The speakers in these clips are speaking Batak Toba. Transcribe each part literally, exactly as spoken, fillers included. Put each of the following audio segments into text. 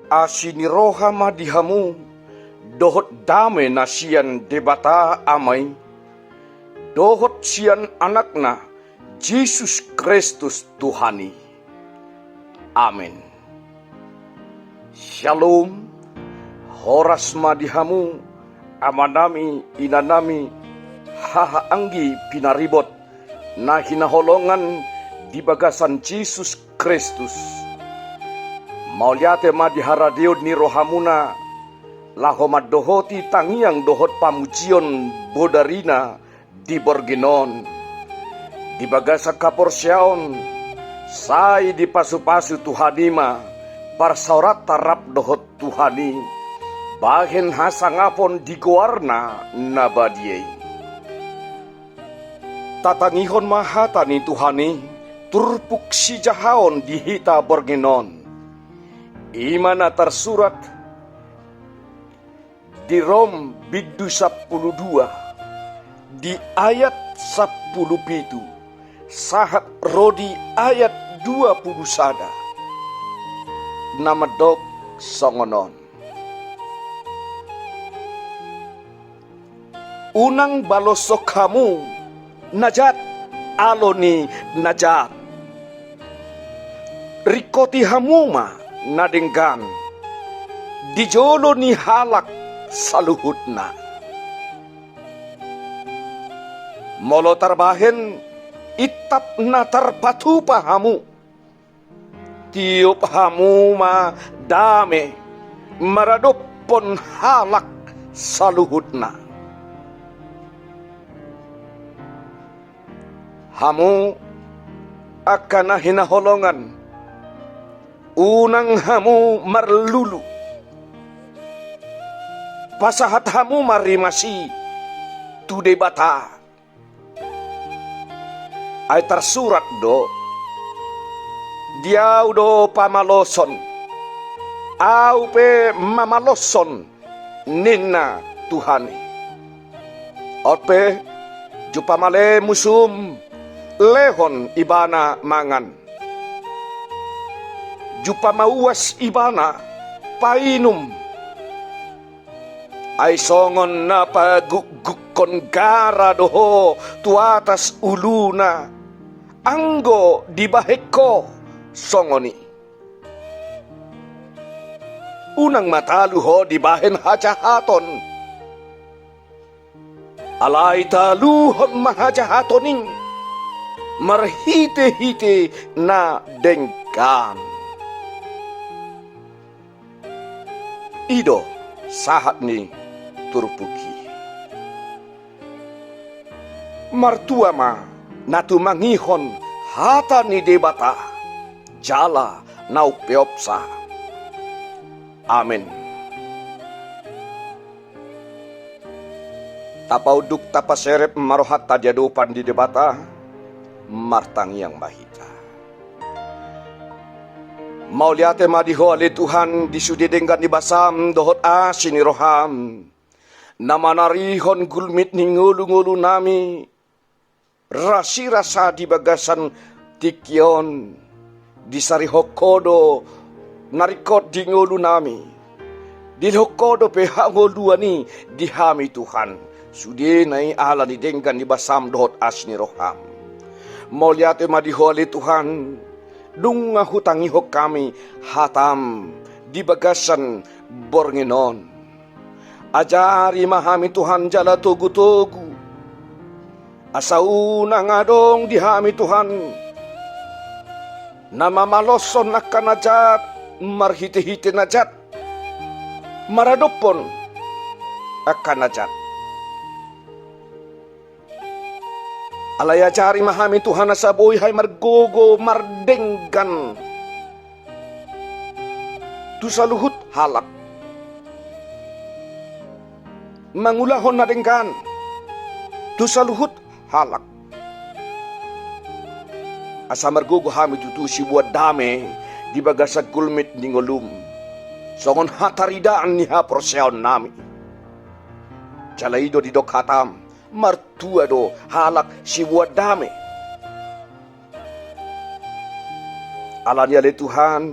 Asi ni roha ma di hamu, dohot dame na sian Debata Ama i, dohot sian Anakna, Jesus Kristus Tuhan i. Amen. Shalom. Horas ma di hamu, amanami, inanami, haha anggi pinaribot na hinaholongan di bagasan Jesus Kristus. Mauliate ma di haradeon ni rohamuna, laho mandohoti tangiang dohot pamujion bodarina di borngin on. Di bagasan haporseaon, sai dipasupasu Tuhan i ma parsaoranta rap dohot Tuhan i, bahen hasangapon di goarna na badia i. Tatangihon ma hata ni Tuhan i, turpuk sijahaon di hita borngin on. I ma na tarsurat di Rom bindu sampulu dua, di ayat sampulu pitu, sahat ro di ayat dua pulu sada. Na mandok songon on. Unang baloshon hamu na jat alo ni na jat. Ringkoti hamu ma na denggan di jolo ni halak saluhutna. Molo tarbahen intap na tarpatupa hamu, tiop hamu ma dame maradophon halak saluhutna. Hamu angka na hinaholongan, unang hamu marlulu. Pasahat hamu ma rimas i tu Debata. Ai tarsurat do, di Ahu do pamaloshon, Ahu pe mamaloshon, ninna Tuhan i. On pe, jumpama male musum, lehon ibana mangan. Jumpama uas ibana, painum. Ai songon na pagukgukkon gara do ho tu atas uluna, anggo dibahen ho songon i. Unang ma talu ho dibahen hajahaton. Alai taluhon ma hajahaton i marhitehite na denggan. I do sahat ni turpuk i. Martua ma na tumangihon hata ni Debata jala na umpeopsa. Amen. Tapaunduk, tapaserep ma rohanta di adopan ni Debata. Martangiang ma hita. Mauliate ma di Ho ale Tuhan, di sude denggan ni basam dohot asi ni roham, na manarihon gulmit ni ngolungolunami, rasirasa di bagasan tingki on, disarihon Ho do na ringkot di ngolunami. Dilehon Ho dope hangoluan i di hami Tuhan. Sudena i ala ni denggan ni basam dohot asi ni roham. Mauliate ma di Ho ale Tuhan, nunga hutangihon hami hatam di bagasan borngin on. Ajari ma hami Tuhan jala togutogu, asa unang adong di hami Tuhan na mamaloshon angka na jat marhitehite na jat, maradophon angka na jat. Alai ajari ma hami Tuhan asa boi hami margogo mardenggan tu saluhut halak, mangulahon na denggan tu saluhut halak. Asa margogo hami tutu siboan dame di bagasan gulmit ni ngolum, songon hataridaan ni haporseaonnami. Jala i do didok hatam, martua do halak siboan dame. Alani i ale Tuhan,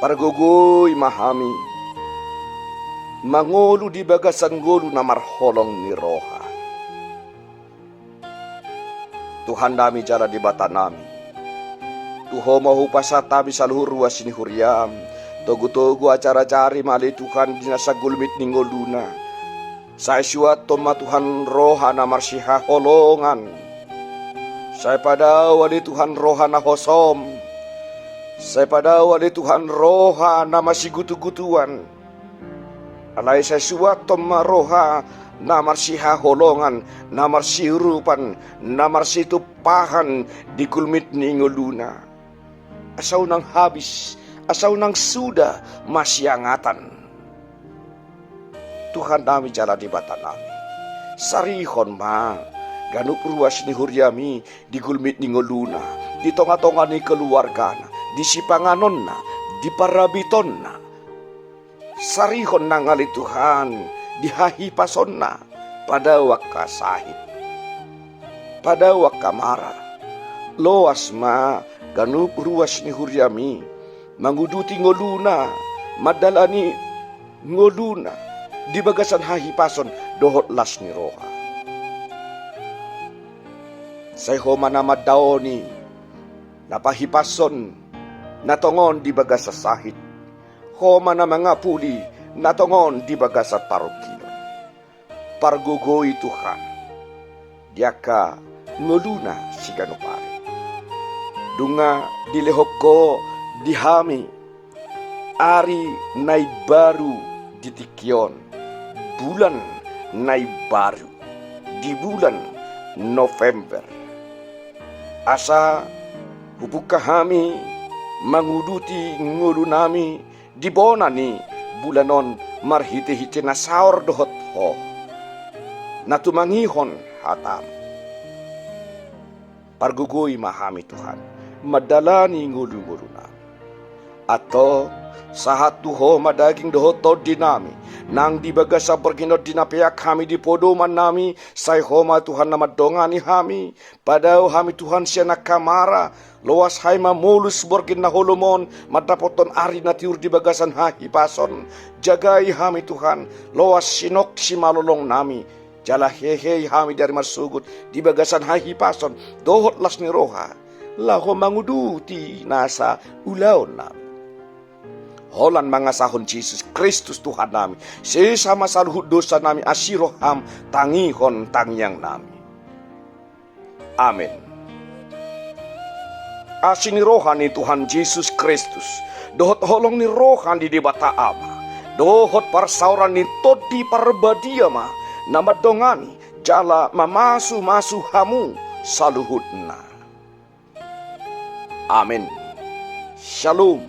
Pargogoi ma hami mangolu di bagasan ngolu na marholong ni roha. Tuhannami jala Debatanami, tu Ho ma hupasahat hami saluhut ruas ni huriaM. Togutogu ajarajari ma ale Tuhan di na sagulmit ni ngoluna. Sai suathon ma Tuhan roha na marsihaholongan. Sai padao ale Tuhan roha na hosom. Sai padao ale Tuhan roha na masigutugutuan. Alai sai suathon ma roha na marsihaholongan, na marsiurupan, na marsitumpahan di gulmit ni ngoluna. Asa unang habis, asa unang suda masiangatan. Tuhannami jala Debatanami, sarihon ma ganup ruas ni huriaMi di gulmit ni ngoluna, di tongatonga ni keluargana, di sipanganonna, di parabitonna. Sarihon nang ale Tuhan di hahipasonna, padao angka sahit, padao angka mara. Loas ma ganup ruas ni huriaMi manguduti ngoluna, mandalani ngoluna di bagasan hahipason dohot las ni roha. Sai Ho ma na mandaoni, na pahipashon na tongon di bagasan sahit. Ho ma na mangapuli na tongon di bagasan parungkilon. Pargogoi Tuhan di angka ngoluna siganup ari. Nunga dilehon Ho di hami ari na imbaru di tingki on, bulan na imbaru di bulan November. Asa hubungka hami manguduti ngolunami di bona ni bulan on marhitehite na saor dohot Ho, na tumangihon hataM. Pargogoi ma hami Tuhan mandalani ngolungolunami. Antong, sahat tu Ho ma daging dohot tondinami, nang di bagasan borngin on di na peak hami di podomannami, sai Ho ma Tuhan na mandongani hami. Padao hami Tuhan sian angka mara, loas hami mamolus borngin na holom on, mandapothon ari na tiur di bagasan hahipason. Jagai hami Tuhan, loas sinok simalolongnami, jala hehe hami di ari marsogot di bagasan hahipason dohot las ni roha, laho manguduti nasa ulaonnami. Holan mangasahon Jesus Kristus Tuhannami, sesa ma saluhut dosanami, asi rohaM tangihon tangiangnami. Amen. Asi ni roha ni Tuhan Jesus Kristus, dohot holong ni roha ni Debata Ama, dohot parsaoran ni Tondi Parbadia ma na mandongani jala mamasumasu hamu saluhutna. Amen. Shalom.